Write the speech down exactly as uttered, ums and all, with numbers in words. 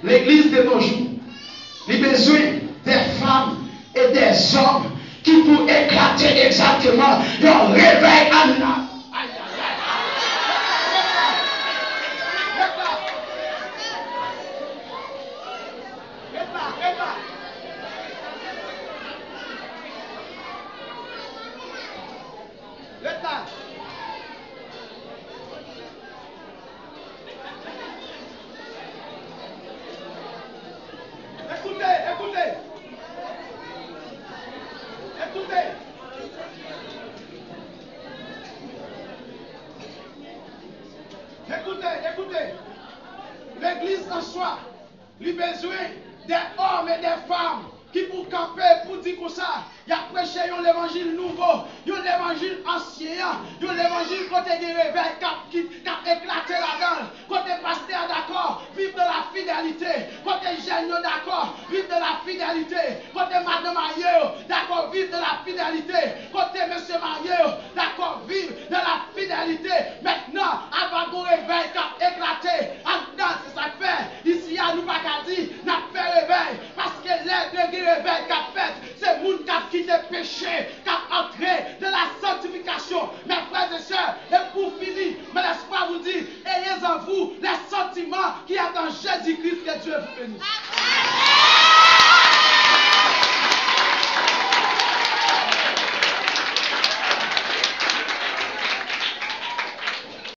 Legliz de nos jours, li bezwen de fanm e de zòm ki pou eklate egzakteman yon revèy anndan. Ekoute, ekoute. Ekoute. Ekoute, ekoute. Legliz an swa, li bezwen de òm e de fanm ki pou kanpe pou di konsa, y ap preche yon levanjil nouvo, yon levanjil ansyen an, yon levanjil kote gen revèy k ap, ki, k ap eklate ladan l, kote pastè a dakò viv dans la fidélité, kote jèn yo dakò viv dans la fidélité, kote madanm marye yo dakò viv dans la fidélité, kote mesye marye yo dakò viv dans la fidélité. Mentnan, ava gon revèy k ap eklate anndan, se sa k fè isi a nou pa ka di n ap fè revèy, paske lè gen revèy k ap fèt, se moun k ap kite peche, k ap antre dans la sanctification. Mes frères et sœurs, et pour finir, mon espoir vous dit, ayez en vous les sentiments qui est en Jésus-Christ. Que Dieu vous bénisse.